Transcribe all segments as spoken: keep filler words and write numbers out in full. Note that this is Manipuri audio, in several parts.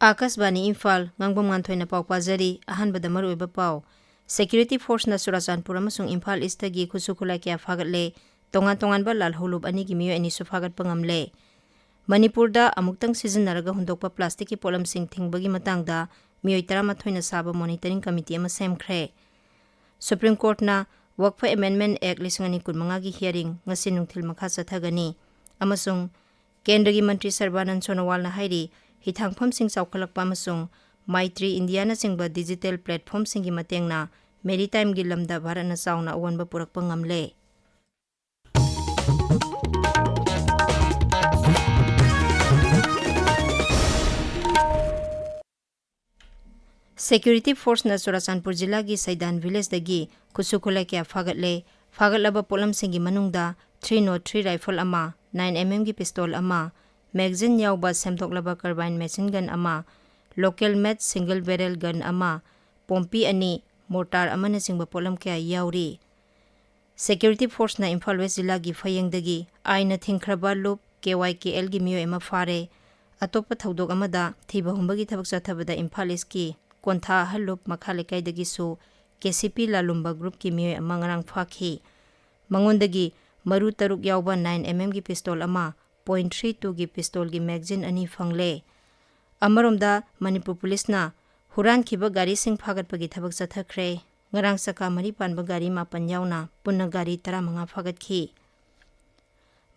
ꯑꯥꯀꯥꯁꯕꯥꯅꯤ ꯏꯝꯐꯥꯜ, ꯉꯥꯡꯕꯝ ꯉꯥꯟꯊꯣꯏꯅ ꯄꯥꯎ ꯄꯥꯖꯔꯤ꯫ ꯑꯍꯥꯟꯕꯗ ꯃꯔꯨꯑꯣꯏꯕ ꯄꯥꯎ꯫ Security Forceꯅ ꯆꯨꯔꯥꯆꯥꯟꯄꯨꯔ ꯑꯃꯁꯨꯡ ꯏꯝꯐꯥꯜ ꯏꯁꯇꯒꯤ ꯈꯨꯠꯁꯨ ꯈꯨꯠꯂꯥꯏ ꯀꯌꯥ ꯐꯥꯒꯠꯂꯦ꯫ ꯇꯣꯉꯥꯟ ꯇꯣꯉꯥꯟꯕ ꯂꯥꯜꯍꯧꯂꯨꯞ ꯑꯅꯤꯒꯤ ꯃꯤꯑꯣꯏ ꯑꯅꯤꯁꯨ ꯐꯥꯒꯠꯄ ꯉꯝꯂꯦ꯫ ꯃꯅꯤꯄꯨꯔꯗ ꯑꯃꯨꯛꯇꯪ ꯁꯤꯖꯤꯟꯅꯔꯒ ꯍꯨꯟꯗꯣꯛꯄ ꯄ꯭ꯂꯥꯁꯇꯤꯛꯀꯤ ꯄꯣꯠꯂꯝꯁꯤꯡ ꯊꯤꯡꯕꯒꯤ ꯃꯇꯥꯡꯗ ꯃꯤꯑꯣꯏ ꯇꯔꯥꯃꯥꯊꯣꯏꯅ ꯁꯥꯕ monitoring committee ꯑꯃ ꯁꯦꯝꯈ꯭ꯔꯦ꯫ Supreme Courtꯅ Waqf Amendment Act ꯂꯤꯁꯤꯡ ꯑꯅꯤ ꯀꯨꯟꯃꯉꯥꯒꯤ hearing ꯉꯁꯤ ꯅꯨꯡꯊꯤꯜ ꯃꯈꯥ ꯆꯠꯊꯒꯅꯤ꯫ ꯑꯃꯁꯨꯡ ꯀꯦꯟꯗ꯭ꯔꯒꯤ ꯃꯟꯇ꯭ꯔꯤ ꯁꯔꯕꯥꯅꯟ ꯁꯣꯅꯣꯋꯥꯜꯅ ꯍꯥꯏꯔꯤ, ꯍꯤꯊꯥꯡꯐꯝꯁꯤꯡ ꯆꯥꯎꯈꯠꯂꯛꯄ ꯑꯃꯁꯨꯡ ꯃꯥꯏꯇ꯭ꯔꯤ ꯏꯟꯗꯤꯌꯥꯅꯆꯤꯡꯕ digital platformꯁꯤꯡꯒꯤ ꯃꯇꯦꯡꯅ maritimeꯒꯤ ꯂꯝꯗ ꯚꯥꯔꯠꯅ ꯆꯥꯎꯅ ꯑꯑꯣꯟꯕ ꯄꯨꯔꯛꯄ ꯉꯝꯂꯦ꯫ Security Forceꯅ ꯆꯨꯔꯥꯆꯥꯟꯄꯨꯔ ꯖꯤꯂꯥꯒꯤ ꯁꯩꯗꯥꯟ villageꯇꯒꯤ ꯈꯨꯠꯁꯨ ꯈꯨꯠꯂꯥꯏ ꯀꯌꯥ ꯐꯥꯒꯠꯂꯦ꯫ ꯐꯥꯒꯠꯂꯕ ꯄꯣꯠꯂꯝꯁꯤꯡꯒꯤ ꯃꯅꯨꯡꯗ three nought three rifle ꯑꯃ, nine mmꯒꯤ pistol ꯑꯃ, magazine ꯌꯥꯎꯕ ꯁꯦꯝꯗꯣꯛꯂꯕ carbine machine gun ꯑꯃ, local made single barrel gun ꯑꯃ, ꯄꯣꯝꯄꯤ ꯑꯅꯤ, mortar ꯑꯃꯅꯆꯤꯡꯕ ꯄꯣꯠꯂꯝ ꯀꯌꯥ ꯌꯥꯎꯔꯤ꯫ Security Forceꯅ ꯏꯝꯐꯥꯜ West ꯖꯤꯂꯥꯒꯤ ꯐꯌꯦꯡꯗꯒꯤ ꯑꯥꯏꯟꯅ ꯊꯤꯡꯈ꯭ꯔꯕ ꯂꯨꯞ KYKLꯒꯤ ꯃꯤꯑꯣꯏ ꯑꯃ ꯐꯥꯔꯦ꯫ ꯑꯇꯣꯞꯄ ꯊꯧꯗꯣꯛ ꯑꯃꯗ ꯊꯤꯕ ꯍꯨꯝꯕꯒꯤ ꯊꯕꯛ ꯆꯠꯊꯕꯗ ꯏꯝꯐꯥꯜ Eastꯀꯤ ꯀꯣꯟꯊꯥ ꯑꯍꯜ ꯂꯨꯞ ꯃꯈꯥ ꯂꯩꯀꯥꯏꯗꯒꯤꯁꯨ KCP ꯂꯥꯂꯨꯝꯕ groupꯀꯤ ꯃꯤꯑꯣꯏ ꯑꯃ ꯉꯔꯥꯡ ꯐꯥꯈꯤ꯫ ꯃꯉꯣꯟꯗꯒꯤ ꯃꯔꯨ ꯇꯔꯨꯛ ꯌꯥꯎꯕ nine mmꯒꯤ pistol ꯑꯃ, point three twoꯒꯤ pistolꯒꯤ magazine ꯑꯅꯤ ꯐꯪꯂꯦ꯫ ꯑꯃꯔꯣꯝꯗ ꯃꯅꯤꯄꯨꯔ ꯄꯨꯂꯤꯁꯅ ꯍꯨꯔꯥꯟꯈꯤꯕ ꯒꯥꯔꯤꯁꯤꯡ ꯐꯥꯒꯠꯄꯒꯤ ꯊꯕꯛ ꯆꯠꯊꯈ꯭ꯔꯦ꯫ ꯉꯔꯥꯡ ꯆꯀꯥ ꯃꯔꯤ ꯄꯥꯟꯕ ꯒꯥꯔꯤ ꯃꯥꯄꯟ ꯌꯥꯎꯅ ꯄꯨꯟꯅ ꯒꯥꯔꯤ ꯇꯔꯥꯃꯉꯥ ꯐꯥꯒꯠꯈꯤ꯫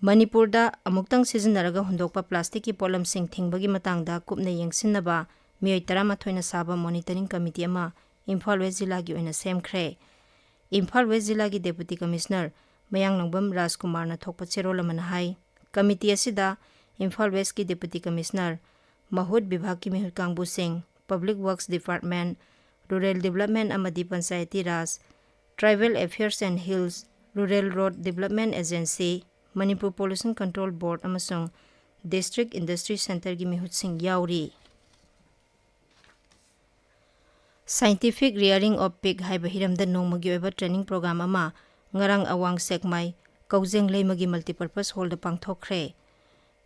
ꯃꯅꯤꯄꯨꯔꯗ ꯑꯃꯨꯛꯇꯪ ꯁꯤꯖꯤꯟꯅꯔꯒ ꯍꯨꯟꯗꯣꯛꯄ ꯄ꯭ꯂꯥꯁꯇꯤꯛꯀꯤ ꯄꯣꯠꯂꯝꯁꯤꯡ ꯊꯤꯡꯕꯒꯤ ꯃꯇꯥꯡꯗ ꯀꯨꯞꯅ ꯌꯦꯡꯁꯤꯟꯅꯕ ꯃꯤꯑꯣꯏ ꯇꯔꯥꯃꯥꯊꯣꯏꯅ ꯁꯥꯕ monitoring committee ꯑꯃ ꯏꯝꯐꯥꯜ West ꯖꯤꯂꯥꯒꯤ ꯑꯣꯏꯅ ꯁꯦꯝꯈ꯭ꯔꯦ꯫ ꯏꯝꯐꯥꯜ West ꯖꯤꯂꯥꯒꯤ Deputy Commissioner ꯃꯌꯥꯡꯂꯪꯕꯝ ꯔꯥꯖꯀꯨꯃꯥꯔꯅ ꯊꯣꯛꯄ ꯆꯦꯔꯣꯜ ꯑꯃꯅ ꯍꯥꯏ, committee ꯑꯁꯤꯗ ꯏꯝꯐꯥꯜ Westꯀꯤ Deputy Commissioner, ꯃꯍꯨꯠ ꯕꯤꯚꯥꯒꯀꯤ ꯃꯤꯍꯨꯠ ꯀꯥꯡꯕꯨꯁꯤꯡ, Public Works Department, Rural Development ꯑꯃꯗꯤ Panchayati Raj, Tribal Affairs and Hills, Rural Road Development Agency, Manipur Pollution Control Board ꯑꯃꯁꯨꯡ District Industry Centreꯒꯤ ꯃꯤꯍꯨꯠꯁꯤꯡ ꯌꯥꯎꯔꯤ꯫ Scientific Rearing of Pig ꯍꯥꯏꯕ ꯍꯤꯔꯝꯗ ꯅꯣꯡꯃꯒꯤ ꯑꯣꯏꯕ training program ꯑꯃ ꯉꯔꯥꯡ ꯑꯋꯥꯡ ꯁꯦꯛꯃꯥꯏ ꯀꯧꯖꯦꯡ ꯂꯩꯃꯒꯤ Multipurpose Hallꯗ ꯄꯥꯡꯊꯣꯛꯈ꯭ꯔꯦ꯫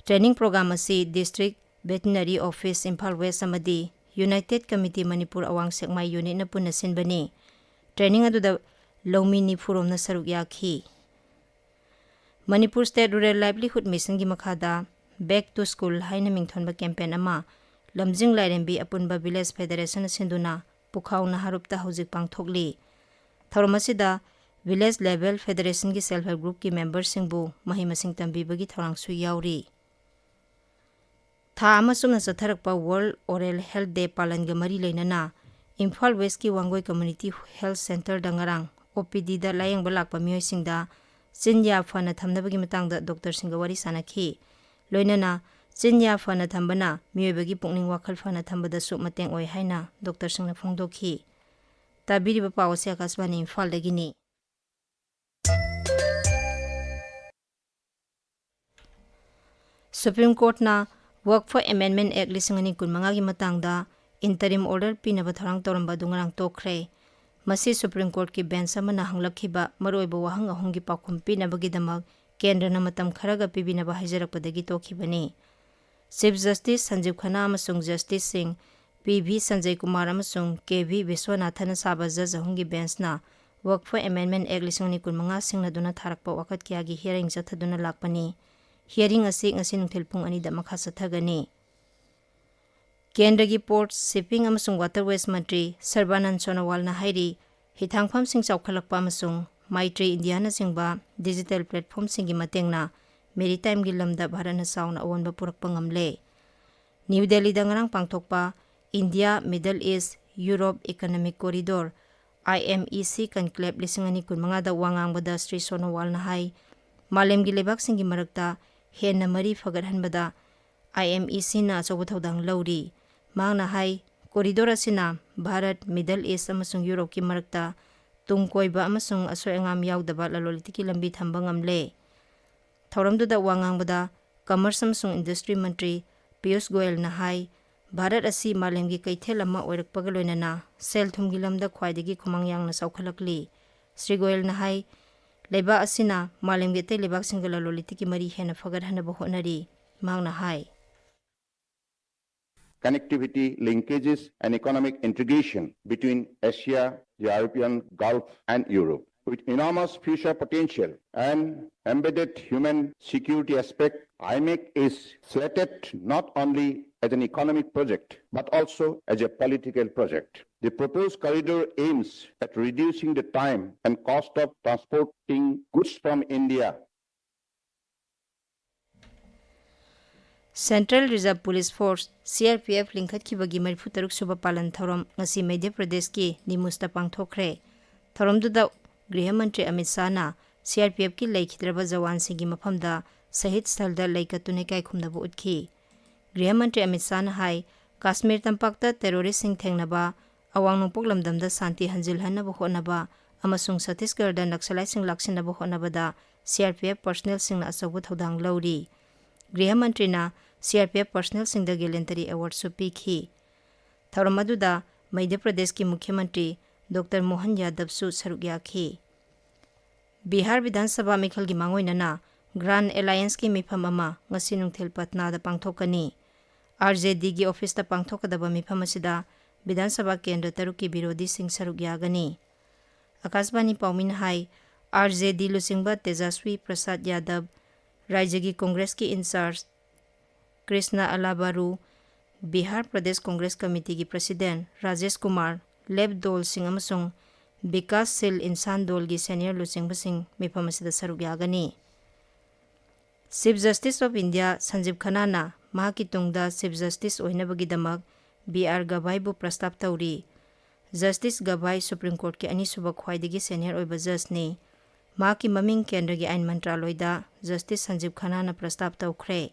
Training program ꯑꯁꯤ District Veterinary Office, Imphal West ꯑꯃꯗꯤ United Committee Manipur ꯑꯋꯥꯡ ꯁꯦꯛꯃꯥꯏ Unitꯅ ꯄꯨꯟꯅ ꯁꯤꯟꯕꯅꯤ꯫ Training ꯑꯗꯨꯗ ꯂꯧꯃꯤ ꯅꯤꯐꯨꯔꯣꯝꯅ ꯁꯔꯨꯛ ꯌꯥꯈꯤ꯫ ꯃꯅꯤꯄꯨꯔ State Rural Livelihood Missionꯒꯤ ꯃꯈꯥꯗ Back to School ꯍꯥꯏꯅ ꯃꯤꯡꯊꯣꯟꯕ campaign ꯑꯃ ꯂꯝꯖꯤꯡ ꯂꯥꯏꯔꯦꯝꯕꯤ ꯑꯄꯨꯟꯕ Village Federationꯅ ꯁꯤꯟꯗꯨꯅ ꯄꯨꯈꯥꯎ ꯅꯍꯥꯔꯨꯞꯇ ꯍꯧꯖꯤꯛ ꯄꯥꯡꯊꯣꯛꯂꯤ꯫ ꯊꯧꯔꯝ ꯑꯁꯤꯗ Village Level Federationꯒꯤ Self Help Groupꯀꯤ memberꯁꯤꯡꯕꯨ ꯃꯍꯩ ꯃꯁꯤꯡ ꯇꯝꯕꯤꯕꯒꯤ ꯊꯧꯔꯥꯡꯁꯨ ꯌꯥꯎꯔꯤ꯫ ꯊꯥ ꯑꯃ ꯆꯨꯞꯅ ꯆꯠꯊꯔꯛꯄ World Oral Health Day ꯄꯥꯂꯟꯒ ꯃꯔꯤ ꯂꯩꯅꯅ ꯏꯝꯐꯥꯜ Westꯀꯤ ꯋꯥꯡꯒꯣꯏ Community Health Centreꯗ ꯉꯔꯥꯡ OPDꯗ ꯂꯥꯌꯦꯡꯕ ꯂꯥꯛꯄ ꯃꯤꯑꯣꯏꯁꯤꯡꯗ ꯆꯤꯟꯌꯥ ꯐꯅ ꯊꯝꯅꯕꯒꯤ ꯃꯇꯥꯡꯗ doctorꯁꯤꯡꯒ ꯋꯥꯔꯤ ꯁꯥꯅꯈꯤ꯫ ꯂꯣꯏꯅꯅ ꯆꯤꯟꯌꯥ ꯐꯅ ꯊꯝꯕꯅ ꯃꯤꯑꯣꯏꯕꯒꯤ ꯄꯨꯛꯅꯤꯡ ꯋꯥꯈꯜ ꯐꯅ ꯊꯝꯕꯗꯁꯨ ꯃꯇꯦꯡ ꯑꯣꯏ ꯍꯥꯏꯅ doctorꯁꯤꯡꯅ ꯐꯣꯡꯗꯣꯛꯈꯤ꯫ ꯇꯥꯕꯤꯔꯤꯕ ꯄꯥꯎ ꯑꯁꯤ ꯑꯀꯥꯁꯕꯥꯅꯤ ꯏꯝꯐꯥꯜꯗꯒꯤꯅꯤ꯫ Supreme Courtꯅ Waqf Amendment Act ꯂꯤꯁꯤꯡ ꯑꯅꯤ ꯀꯨꯟꯃꯉꯥꯒꯤ ꯃꯇꯥꯡꯗ interim order ꯄꯤꯅꯕ ꯊꯧꯔꯥꯡ ꯇꯧꯔꯝꯕ ꯑꯗꯨ ꯉꯔꯥꯡ ꯇꯣꯛꯈ꯭ꯔꯦ꯫ ꯃꯁꯤ Supreme Courtꯀꯤ bench ꯑꯃꯅ ꯍꯪꯂꯛꯈꯤꯕ ꯃꯔꯨꯑꯣꯏꯕ ꯋꯥꯍꯪ ꯑꯍꯨꯝꯒꯤ ꯄꯥꯎꯈꯨꯝ ꯄꯤꯅꯕꯒꯤꯗꯃꯛ ꯀꯦꯟꯗ꯭ꯔꯅ ꯃꯇꯝ ꯈꯔꯒ ꯄꯤꯕꯤꯅꯕ ꯍꯥꯏꯖꯔꯛꯄꯗꯒꯤ ꯇꯣꯛꯈꯤꯕꯅꯤ꯫ Chief Justice ꯁꯟꯖꯤꯕ ꯈꯟꯅꯥ ꯑꯃꯁꯨꯡ Justice ꯁꯤꯡ P V ꯁꯟꯖꯌ ꯀꯨꯃꯥꯔ ꯑꯃꯁꯨꯡ K V ꯕꯤꯁ꯭ꯋꯅꯥꯊꯟꯅ ꯁꯥꯕ judge ꯑꯍꯨꯝꯒꯤ benchꯅ Waqf Amendment Act ꯂꯤꯁꯤꯡ ꯑꯅꯤ ꯀꯨꯟꯃꯉꯥ ꯁꯤꯡꯅꯗꯨꯅ ꯊꯥꯔꯛꯄ ꯋꯥꯀꯠ ꯀꯌꯥꯒꯤ hearing ꯆꯠꯊꯗꯨꯅ ꯂꯥꯛꯄꯅꯤ꯫ Hearing ꯑꯁꯤ ꯉꯁꯤ ꯅꯨꯡꯊꯤꯜ ꯄꯨꯡ ꯑꯅꯤꯗ ꯃꯈꯥ ꯆꯠꯊꯒꯅꯤ꯫ ꯀꯦꯟꯗ꯭ꯔꯒꯤ Ports, Shipping ꯑꯃꯁꯨꯡ Waterways ꯃꯟꯇ꯭ꯔꯤ ꯁꯔꯕꯥꯅꯟꯗ ꯁꯣꯅꯣꯋꯥꯜꯅ ꯍꯥꯏꯔꯤ, ꯍꯤꯊꯥꯡꯐꯝꯁꯤꯡ ꯆꯥꯎꯈꯠꯂꯛꯄ ꯑꯃꯁꯨꯡ ꯃꯥꯏꯇ꯭ꯔꯤ ꯏꯟꯗꯤꯌꯥꯅꯆꯤꯡꯕ digital platformꯁꯤꯡꯒꯤ ꯃꯇꯦꯡꯅ maritimeꯒꯤ ꯂꯝꯗ ꯚꯥꯔꯠꯅ ꯆꯥꯎꯅ ꯑꯑꯣꯟꯕ ꯄꯨꯔꯛꯄ ꯉꯝꯂꯦ꯫ ꯅ꯭ꯌꯨ ꯗꯦꯜꯂꯤꯗ ꯉꯔꯥꯡ ꯄꯥꯡꯊꯣꯛꯄ India Middle East Europe Economic Corridor, IMEC Conclave ꯂꯤꯁꯤꯡ ꯑꯅꯤ ꯀꯨꯟꯃꯉꯥꯗ ꯋꯥ ꯉꯥꯡꯕꯗ ꯁ꯭ꯔꯤ ꯁꯣꯅꯣꯋꯥꯜꯅ ꯍꯥꯏ, ꯃꯥꯂꯦꯝꯒꯤ ꯂꯩꯕꯥꯛꯁꯤꯡꯒꯤ ꯃꯔꯛꯇ ꯍꯦꯟꯅ ꯃꯔꯤ ꯐꯒꯠꯍꯟꯕꯗ IMECꯅ ꯑꯆꯧꯕ ꯊꯧꯗꯥꯡ ꯂꯧꯔꯤ꯫ ꯃꯍꯥꯛꯅ ꯍꯥꯏ, corridor ꯑꯁꯤꯅ ꯚꯥꯔꯠ, Middle East ꯑꯃꯁꯨꯡ ꯌꯨꯔꯣꯞꯀꯤ ꯃꯔꯛꯇ ꯇꯨꯡ ꯀꯣꯏꯕ ꯑꯃꯁꯨꯡ ꯑꯁꯣꯏ ꯑꯉꯥꯝ ꯌꯥꯎꯗꯕ ꯂꯂꯣꯟ ꯏꯇꯤꯛꯀꯤ ꯂꯝꯕꯤ ꯊꯝꯕ ꯉꯝꯂꯦ꯫ ꯊꯧꯔꯝꯗꯨꯗ ꯋꯥ ꯉꯥꯡꯕꯗ Commerce ꯑꯃꯁꯨꯡ Industry ꯃꯟꯇ꯭ꯔꯤ ꯄꯤꯌꯨꯁ ꯒꯣꯌꯜꯅ ꯍꯥꯏ, ꯚꯥꯔꯠ ꯑꯁꯤ ꯃꯥꯂꯦꯝꯒꯤ ꯀꯩꯊꯦꯜ ꯑꯃ ꯑꯣꯏꯔꯛꯄꯒ ꯂꯣꯏꯅꯅ ꯁꯦꯜ ꯊꯨꯝꯒꯤ ꯂꯝꯗ ꯈ꯭ꯋꯥꯏꯗꯒꯤ ꯈꯨꯃꯥꯡ ꯌꯥꯡꯅ ꯆꯥꯎꯈꯠꯂꯛꯂꯤ꯫ ꯁ꯭ꯔꯤ ꯒꯣꯌꯜꯅ ꯍꯥꯏ, ꯂꯩꯕꯥꯛ ꯑꯁꯤꯅ ꯃꯥꯂꯦꯝꯒꯤ ꯑꯇꯩ ꯂꯩꯕꯥꯛꯁꯤꯡꯒ ꯂꯂꯣꯟ ꯏꯇꯤꯛꯀꯤ ꯃꯔꯤ ꯍꯦꯟꯅ ꯐꯒꯠꯍꯟꯅꯕ ꯍꯣꯠꯅꯔꯤ꯫ ꯃꯍꯥꯛꯅ ꯍꯥꯏ, connectivity, linkages, and economic integration between Asia, the Arabian Gulf, and Europe. With enormous future potential and embedded human security aspect, IMEC is slated not only as an economic project, but also as a political project. The proposed corridor aims at reducing the time and cost of transporting goods from India. Central Reserve Police Force, C R P F, ꯂꯤꯡꯈꯠꯈꯤꯕꯒꯤ ꯃꯔꯤꯐꯨ ꯇꯔꯨꯛ ꯁꯨꯕ ꯄꯥꯂꯟ ꯊꯧꯔꯝ ꯉꯁꯤ ꯃꯙ꯭ꯌ ꯄ꯭ꯔꯗꯦꯁꯀꯤ ꯅꯤꯃꯨꯁꯇ ꯄꯥꯡꯊꯣꯛꯈ꯭ꯔꯦ꯫ ꯊꯧꯔꯝꯗꯨꯗ ꯒ꯭ꯔꯤꯍ ꯃꯟꯇ꯭ꯔꯤ Amit ꯁꯥꯍꯅ C R P F ꯀꯤ ꯂꯩꯈꯤꯗ꯭ꯔꯕ ꯖꯋꯥꯟꯁꯤꯡꯒꯤ ꯃꯐꯝꯗ ꯁꯍꯤꯗ ꯁ꯭ꯊꯜꯗ ꯂꯩ ꯀꯠꯇꯨꯅ ꯏꯀꯥꯏ ꯈꯨꯝꯅꯕ ꯎꯠꯈꯤ꯫ ꯒ꯭ꯔꯤꯍ ꯃꯟꯇ꯭ꯔꯤ ꯑꯃꯤꯠ ꯁꯥꯍꯅ ꯍꯥꯏ, ꯀꯥꯁꯃꯤꯔ ꯇꯝꯄꯥꯛꯇ ꯇꯦꯔꯣꯔꯤꯁꯁꯤꯡ ꯊꯦꯡꯅꯕ, ꯑꯋꯥꯡ ꯅꯣꯡꯄꯣꯛ ꯂꯝꯗꯝꯗ ꯁꯥꯟꯇꯤ ꯍꯟꯖꯤꯜꯍꯟꯅꯕ ꯍꯣꯠꯅꯕ ꯑꯃꯁꯨꯡ ꯁꯠꯇꯤꯁꯒꯔꯗ ꯅꯛꯁꯂꯥꯏꯠꯁꯤꯡ ꯂꯥꯛꯁꯤꯟꯅꯕ ꯍꯣꯠꯅꯕꯗ C R P F personnelꯁꯤꯡꯅ ꯑꯆꯧꯕ ꯊꯧꯗꯥꯡ ꯂꯧꯔꯤ꯫ ꯒ꯭ꯔꯤꯍ ꯃꯟꯇ꯭ꯔꯤꯅ C R P F personnelꯁꯤꯡꯗ ꯒꯦꯂꯦꯟꯇꯔꯤ ꯑꯦꯋꯥꯔꯗꯁꯨ ꯄꯤꯈꯤ꯫ ꯊꯧꯔꯝ ꯑꯗꯨꯗ ꯃꯙ꯭ꯌ ꯄ꯭ꯔꯗꯦꯁꯀꯤ ꯃꯨꯈ꯭ꯌ ꯃꯟꯇ꯭ꯔꯤ ꯗꯣꯛꯇꯔ ꯃꯣꯍꯟ ꯌꯥꯗꯕꯁꯨ ꯁꯔꯨꯛ ꯌꯥꯈꯤ꯫ ꯕꯤꯍꯥꯔ ꯕꯤꯙꯥꯟ ꯁꯚꯥ ꯃꯤꯈꯜꯒꯤ ꯃꯥꯡꯑꯣꯏꯅꯅ ꯒ꯭ꯔꯥꯟ ꯑꯦꯂꯥꯏꯌꯦꯟꯁꯀꯤ ꯃꯤꯐꯝ ꯑꯃ ꯉꯁꯤ ꯅꯨꯡꯊꯤꯜ ꯄꯠꯅꯥꯗ ꯄꯥꯡꯊꯣꯛꯀꯅꯤ꯫ R J Dꯒꯤ ꯑꯣꯐꯤꯁꯇ ꯄꯥꯡꯊꯣꯛꯀꯗꯕ ꯃꯤꯐꯝ ꯑꯁꯤꯗ ꯕꯤꯙꯥꯟ ꯁꯚꯥ ꯀꯦꯟꯗ꯭ꯔ ꯇꯔꯨꯛꯀꯤ ꯕꯤꯔꯣꯙꯤꯁꯤꯡ ꯁꯔꯨꯛ ꯌꯥꯒꯅꯤ꯫ ꯑꯀꯥꯁꯕꯥꯅꯤ ꯄꯥꯎꯃꯤꯅ ꯍꯥꯏ, R J D ꯂꯨꯆꯤꯡꯕ ꯇꯦꯖꯥꯁ꯭ꯋꯤ ꯄ꯭ꯔꯁꯥꯗ ꯌꯥꯗꯕ, ꯔꯥꯖ꯭ꯌꯒꯤ ꯀꯣꯡꯒ꯭ꯔꯦꯁꯀꯤ ꯏꯟꯆꯥꯔꯖ ꯀ꯭ꯔꯤꯁꯅ ꯑꯂꯥꯕꯥꯔꯨ, ꯕꯤꯍꯥꯔ ꯄ꯭ꯔꯗꯦꯁ ꯀꯣꯡꯒ꯭ꯔꯦꯁ ꯀꯃꯤꯇꯤꯒꯤ ꯄ꯭ꯔꯁꯤꯗꯦꯟ ꯔꯥꯖꯦꯁ ꯀꯨꯃꯥꯔ, ꯂꯦꯐ ꯗꯣꯜꯁꯤꯡ ꯑꯃꯁꯨꯡ ꯕꯤꯀꯥꯁ ꯁꯤꯜ ꯏꯟꯁꯥꯟ ꯗꯣꯜꯒꯤ ꯁꯦꯅꯤꯌꯔ ꯂꯨꯆꯤꯡꯕꯁꯤꯡ ꯃꯤꯐꯝ ꯑꯁꯤꯗ ꯁꯔꯨꯛ ꯌꯥꯒꯅꯤ꯫ Chief Justice of India ꯁꯟꯖꯤꯕ ꯈꯟꯅꯥꯅ ꯃꯍꯥꯛꯀꯤ ꯇꯨꯡꯗ Chief Justice ꯑꯣꯏꯅꯕꯒꯤꯗꯃꯛ B R ꯒꯚꯥꯏꯕꯨ ꯄ꯭ꯔꯁꯇꯥꯞ ꯇꯧꯔꯤ꯫ ꯖꯁꯇꯤꯁ ꯒꯚꯥꯏ ꯁꯨꯄ꯭ꯔꯤꯝ ꯀꯣꯔꯠꯀꯤ ꯑꯅꯤꯁꯨꯕ ꯈ꯭ꯋꯥꯏꯗꯒꯤ ꯁꯦꯅꯤꯌꯔ ꯑꯣꯏꯕ ꯖꯁꯅꯤ꯫ ꯃꯍꯥꯛꯀꯤ ꯃꯃꯤꯡ ꯀꯦꯟꯗ꯭ꯔꯒꯤ ꯑꯥꯏꯟ ꯃꯟꯇ꯭ꯔꯥꯂꯣꯏꯗ ꯖꯁꯇꯤꯁ ꯁꯟꯖꯤꯕ ꯈꯟꯅꯥꯅ ꯄ꯭ꯔꯁꯇꯥꯞ ꯇꯧꯈ꯭ꯔꯦ꯫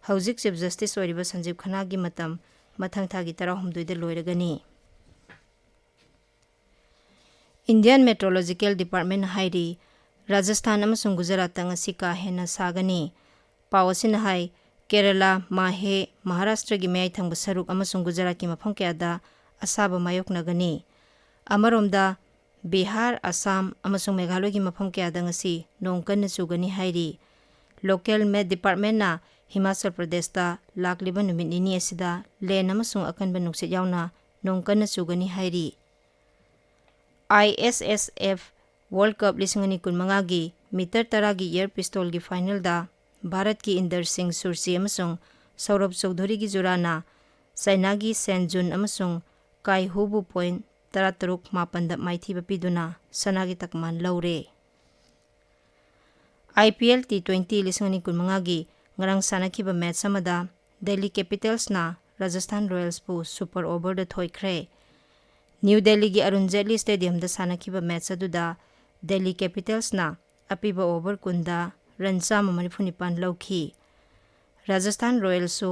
ꯍꯧꯖꯤꯛ ꯆꯤꯐ ꯖꯁꯇꯤꯁ ꯑꯣꯏꯔꯤꯕ ꯁꯟꯖꯤꯕ ꯈꯟꯅꯥꯒꯤ ꯃꯇꯝ ꯃꯊꯪ ꯊꯥꯒꯤ ꯇꯔꯥꯍꯨꯝꯗꯣꯏꯗ ꯂꯣꯏꯔꯒꯅꯤ꯫ Indian Meteorological Department ꯍꯥꯏꯔꯤ, ꯔꯥꯖꯁꯊꯥꯟ ꯑꯃꯁꯨꯡ ꯒꯨꯖꯔꯥꯠꯇ ꯉꯁꯤ ꯀꯥ ꯍꯦꯟꯅ ꯁꯥꯒꯅꯤ꯫ ꯄꯥꯎ ꯑꯁꯤꯅ ꯍꯥꯏ, ꯀꯦꯔꯂꯥ, ꯃꯥꯍꯦ, ꯃꯍꯥꯔꯥꯁꯇ꯭ꯔꯒꯤ ꯃꯌꯥꯏ ꯊꯪꯕ ꯁꯔꯨꯛ ꯑꯃꯁꯨꯡ ꯒꯨꯖꯔꯥꯠꯀꯤ ꯃꯐꯝ ꯀꯌꯥꯗ ꯑꯁꯥꯕ ꯃꯥꯌꯣꯛꯅꯒꯅꯤ꯫ ꯑꯃꯔꯣꯝꯗ, ꯕꯤꯍꯥꯔ, ꯑꯁꯥꯝ ꯑꯃꯁꯨꯡ ꯃꯦꯘꯥꯂꯣꯏꯒꯤ ꯃꯐꯝ ꯀꯌꯥꯗ ꯉꯁꯤ ꯅꯣꯡ ꯀꯟꯅ ꯆꯨꯒꯅꯤ ꯍꯥꯏꯔꯤ꯫ Local Met Departmentꯅ ꯍꯤꯃꯥꯆꯜ ꯄ꯭ꯔꯗꯦꯁꯇ ꯂꯥꯛꯂꯤꯕ ꯅꯨꯃꯤꯠ ꯅꯤꯅꯤ ꯑꯁꯤꯗ ꯂꯦꯟ ꯑꯃꯁꯨꯡ ꯑꯀꯟꯕ ꯅꯨꯡꯁꯤꯠ ꯌꯥꯎꯅ ꯅꯣꯡ ꯀꯟꯅ ꯆꯨꯒꯅꯤ ꯍꯥꯏꯔꯤ꯫ ꯑꯥꯏ ꯑꯦꯁ ꯑꯦꯁ ꯑꯦꯐ ꯋꯥꯔꯜ ꯀꯞ ꯂꯤꯁꯤꯡ ꯑꯅꯤ ꯀꯨꯟꯃꯉꯥꯒꯤ ꯃꯤꯇꯔ ꯇꯔꯥꯒꯤ ꯑꯦꯌꯔ ꯄꯤꯁꯇꯣꯜꯒꯤ ꯐꯥꯏꯅꯦꯜꯗ ꯚꯥꯔꯠꯀꯤ ꯏꯟꯗꯔ ꯁꯤꯡ ꯁꯨꯔꯖꯤ ꯑꯃꯁꯨꯡ ꯁꯧꯔꯚ ꯆꯧꯙꯨꯔꯤꯒꯤ ꯖꯨꯔꯥꯅ ꯆꯥꯏꯅꯥꯒꯤ ꯁꯦꯟ ꯖꯨꯟ ꯑꯃꯁꯨꯡ ꯀꯥꯏ ꯍꯨꯕꯨ ꯄꯣꯏꯟ ꯇꯔꯥꯇꯔꯨꯛ ꯃꯥꯄꯟꯗ ꯃꯥꯏꯊꯤꯕ ꯄꯤꯗꯨꯅ ꯁꯅꯥꯒꯤ ꯇꯛꯃꯥꯟ ꯂꯧꯔꯦ꯫ I P L T twenty ꯂꯤꯁꯤꯡ ꯑꯅꯤ ꯀꯨꯟꯃꯉꯥꯒꯤ ꯉꯔꯥꯡ ꯁꯥꯟꯅꯈꯤꯕ ꯃꯦꯠꯆ ꯑꯃꯗ ꯗꯦꯜꯂꯤ ꯀꯦꯄꯤꯇꯦꯜꯁꯅ ꯔꯥꯖꯁꯊꯥꯟ ꯔꯣꯌꯦꯜꯁꯄꯨ ꯁꯨꯄꯔ ꯑꯣꯚꯔꯗ ꯊꯣꯏꯈ꯭ꯔꯦ꯫ ꯅ꯭ꯌꯨ ꯗꯦꯜꯂꯤꯒꯤ ꯑꯔꯨꯟ ꯖꯦꯠꯂꯤ ꯁ꯭ꯇꯦꯗꯤꯌꯝꯗ ꯁꯥꯟꯅꯈꯤꯕ ꯃꯦꯠꯆ ꯑꯗꯨꯗ ꯗꯦꯜꯂꯤ ꯀꯦꯄꯤꯇꯦꯜꯁꯅ ꯑꯄꯤꯕ ꯑꯣꯚꯔ ꯀꯨꯟꯗ ꯔꯟ ꯆꯥꯝꯃ ꯃꯔꯤꯐꯨ ꯅꯤꯄꯥꯟ ꯂꯧꯈꯤ꯫ ꯔꯥꯖꯁꯊꯥꯟ ꯔꯣꯌꯦꯜꯁꯁꯨ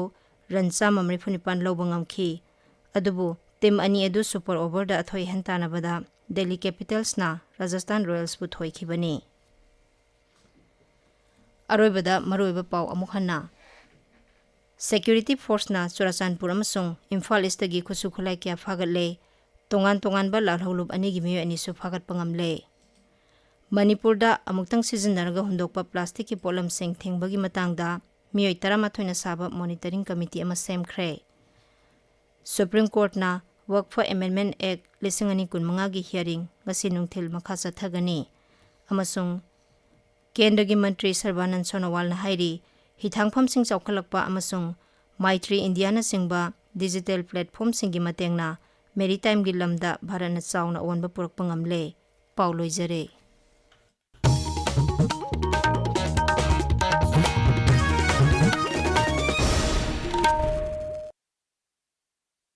ꯔꯟ ꯆꯥꯝꯃ ꯃꯔꯤꯐꯨ ꯅꯤꯄꯥꯟ ꯂꯧꯕ ꯉꯝꯈꯤ꯫ ꯑꯗꯨꯕꯨ ꯇꯤꯝ ꯑꯅꯤ ꯑꯗꯨ ꯁꯨꯄꯔ ꯑꯣꯚꯔꯗ ꯑꯊꯣꯏ ꯑꯍꯦꯟ ꯇꯥꯟꯅꯕꯗ ꯗꯦꯜꯂꯤ ꯀꯦꯄꯤꯇꯦꯜꯁꯅ ꯔꯥꯖꯁꯊꯥꯟ ꯔꯣꯌꯦꯜꯁꯄꯨ ꯊꯣꯏꯈꯤꯕꯅꯤ꯫ ꯑꯔꯣꯏꯕꯗ ꯃꯔꯨꯑꯣꯏꯕ ꯄꯥꯎ ꯑꯃꯨꯛ ꯍꯟꯅ꯫ ꯁꯦꯀ꯭ꯌꯨꯔꯤꯇꯤ ꯐꯣꯔꯁꯅ ꯆꯨꯔꯥꯆꯥꯟꯄꯨꯔ ꯑꯃꯁꯨꯡ ꯏꯝꯐꯥꯜ ꯏꯁꯇꯒꯤ ꯈꯨꯠꯁꯨ ꯈꯨꯠꯂꯥꯏ ꯀꯌꯥ ꯐꯥꯒꯠꯂꯦ꯫ ꯇꯣꯉꯥꯟ ꯇꯣꯉꯥꯟꯕ ꯂꯥꯜꯍꯧꯂꯨꯞ ꯑꯅꯤꯒꯤ ꯃꯤꯑꯣꯏ ꯑꯅꯤꯁꯨ ꯐꯥꯒꯠꯄ ꯉꯝꯂꯦ꯫ ꯃꯅꯤꯄꯨꯔꯗ ꯑꯃꯨꯛꯇꯪ ꯁꯤꯖꯤꯟꯅꯔꯒ ꯍꯨꯟꯗꯣꯛꯄ ꯄ꯭ꯂꯥꯁꯇꯤꯛꯀꯤ ꯄꯣꯠꯂꯝꯁꯤꯡ ꯊꯤꯡꯕꯒꯤ ꯃꯇꯥꯡꯗ ꯃꯤꯑꯣꯏ ꯇꯔꯥꯃꯥꯊꯣꯏꯅ ꯁꯥꯕ ꯃꯣꯅꯤꯇꯔꯤꯡ ꯀꯃꯤꯇꯤ ꯑꯃ ꯁꯦꯝꯈ꯭ꯔꯦ꯫ ꯁꯨꯄ꯭ꯔꯤꯝ ꯀꯣꯔꯠꯅ ꯋꯛꯐ ꯑꯦꯃꯦꯟꯗꯃꯦꯟ ꯑꯦꯛ ꯂꯤꯁꯤꯡ ꯑꯅꯤ ꯀꯨꯟꯃꯉꯥꯒꯤ ꯍꯤꯌꯥꯔꯤꯡ ꯉꯁꯤ ꯅꯨꯡꯊꯤꯜ ꯃꯈꯥ ꯆꯠꯊꯒꯅꯤ ꯑꯃꯁꯨꯡ ꯀꯦꯟꯗ꯭ꯔꯒꯤ ꯃꯟꯇ꯭ꯔꯤ ꯁꯔꯕꯥꯅꯟ ꯁꯣꯅꯣꯋꯥꯜꯅ ꯍꯥꯏꯔꯤ, ꯍꯤꯊꯥꯡꯐꯝꯁꯤꯡ ꯆꯥꯎꯈꯠꯂꯛꯄ ꯑꯃꯁꯨꯡ ꯃꯥꯏꯇ꯭ꯔꯤ ꯏꯟꯗꯤꯌꯥꯅꯆꯤꯡꯕ ꯗꯤꯖꯤꯇꯦꯜ ꯄ꯭ꯂꯦꯠꯐꯣꯝꯁꯤꯡꯒꯤ ꯃꯇꯦꯡꯅ ꯃꯦꯔꯤꯇꯥꯏꯝꯒꯤ ꯂꯝꯗ ꯚꯥꯔꯠꯅ ꯆꯥꯎꯅ ꯑꯑꯣꯟꯕ ꯄꯨꯔꯛꯄ ꯉꯝꯂꯦ꯫ ꯄꯥꯎ ꯂꯣꯏꯖꯔꯦ꯫